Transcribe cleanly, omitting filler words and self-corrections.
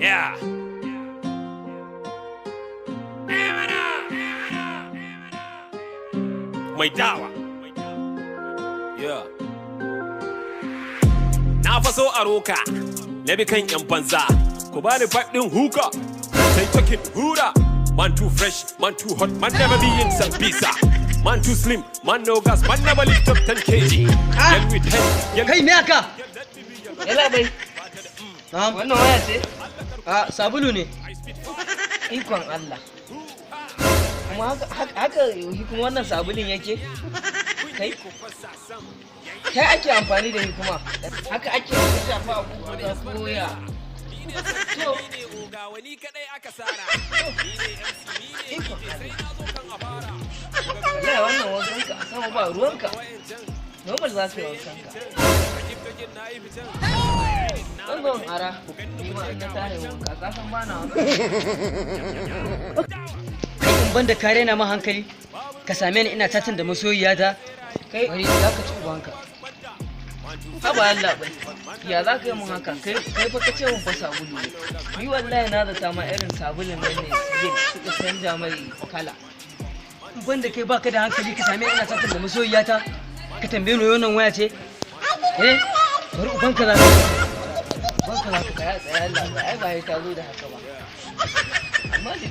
Yeah. Mai dawa. Yeah. Na faso a roka, na bi kan 'yan banza. Ku bani pipe ɗin huka, sai takin hura. Man too fresh, man too hot, man never be in Sambisa. Man too slim, man no gas, man never lift up 10 kg. Get with head, get. Kai, me haka? Yalla bai. Na'am. Wannan waya ce? A sabulu ne. Ikon Allah. Kuma haka haka shi kuma wannan sabulun yake? Kai? Kai ake amfani da shi kuma. Haka ake shafa a kuka koya. To, ikon Allah. Wallahi wannan wankanka a sama ba ruwanka. Normal za ka yi wankanka. Zan zo in ara. Ni ma in na tashi wanka, ka san ba na wanka. Kai, in banda ka rena ma hankali, ka same ni ina chatting da masoyiyata. Kai. Bari za ka ci ubanka. Haba Allah bai. Ya za ka yi mun haka? Kai fa ka ce mun fa sabulu ne. Ni wallahi na zata ma irin sabulun nan ne suka canja mai kala. In banda kai baka da hankali, ka same ni ina chatting da masoyiyata, ka tambaye ni wannan waya ce? Eh, bari ubanka za ka. Ubanka za ka. Tsaya tsaya Allah bai, ai ba sai ta zo da haka ba. Amma da